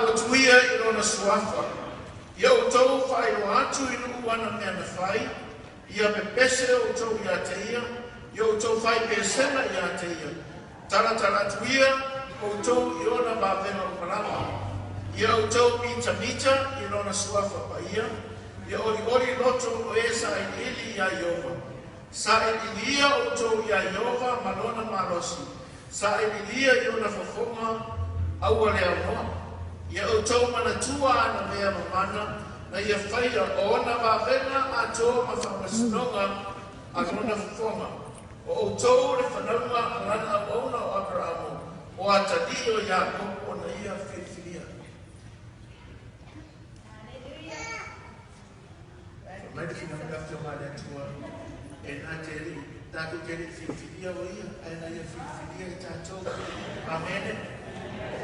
Ta'u atu ia i lona suafa, ia outou faailoa atu i nuu ana mea na fai, ia pepese outou ia te ia, ia outou faipesega ia te ia. Talatala atu ia outou i ona vavega uma lava. Ia outou mitamita i lona suafa paia, ia olioli loto o e sailiili iā Ieova. Sailiilia outou iā Ieova ma lona malosi, sailiilia i ona fofoga aua le aunoa. Ia outou manatua ana mea mamana na ia faia, o ona vavega atoa ma faamasinoga a lona fofoga. O outou le fanauga a lana auauna o Aperamo, o atalii o Iakopo na ia filifilia. Fai mai le finagalo afioga a le Atua, e na te alii, tatou te alii filifilia o ia, ae na ia filifilia i tatou. Amene.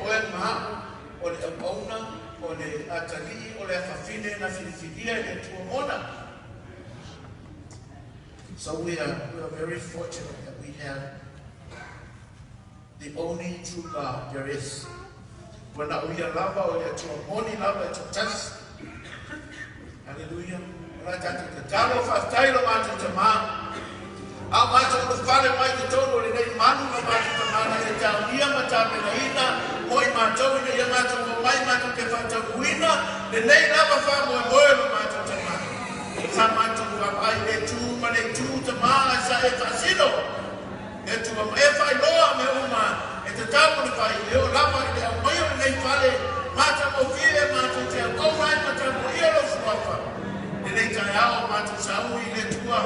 O oe ma a'u, o le auauna, o le atalii, o le afafine na filifilia e le Atua mona. So we are very fortunate that we have the only true God there is. Ua na o ia lava o le Atua moni lava e toatasi. Hallelujah. O la tatou tatalo faafetai lo matou Tamā. A o matou ulufale mai totonu o lenei malu lo matou Tamā na e taunia ma tapenaina mo i matou ina ia matou omai matou te faataunuuina lenei lava faamoemoe lo matou Tamā. Sa matou vaavaai i le itu ma le itu Tamā ae sa e faasino. Le Atua ma e faailoa mea uma e tatau ona fai, e oo lava i le aumai o lenei fale matagofie e matou te auauna ai ma tapuaia lou suafa. Lenei taeao o matou saui i le Atua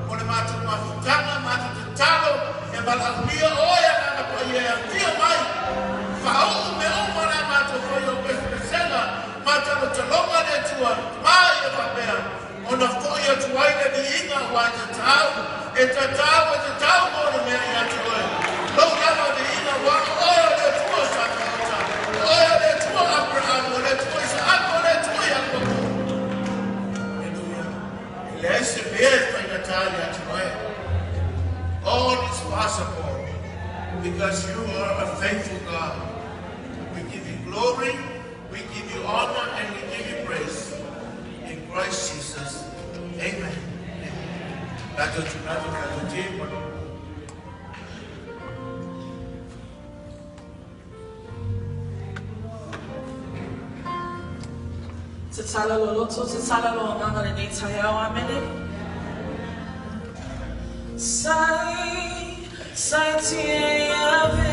mo le matou mafutaga, matou tatalo e valaaulia oe Agaga Paia e afio mai, faauu mea uma o le a matou faia o pesepesega ma talotaloga le Atua ma ia faapea ona fo'i atu ai le viiga aua e tatau, e tatau, e tatau mo le mea ia te oe. Lou lava viiga aua o oe o le Atua o Sapaota, o oe o le Atua o Aperamo, o le Atua Isaako, o le Atua Iakopo. Aleluia. E leai se mea e faigata ia te oe. All is possible because you are a faithful God. We give you glory, we give you honor, and we give you praise. In Christ Jesus. Amen. Tatou tunatu tatou te malo. Tatala lo loto, tatala lo agaga lenei taeao. Amene. Sai, sai tie ave.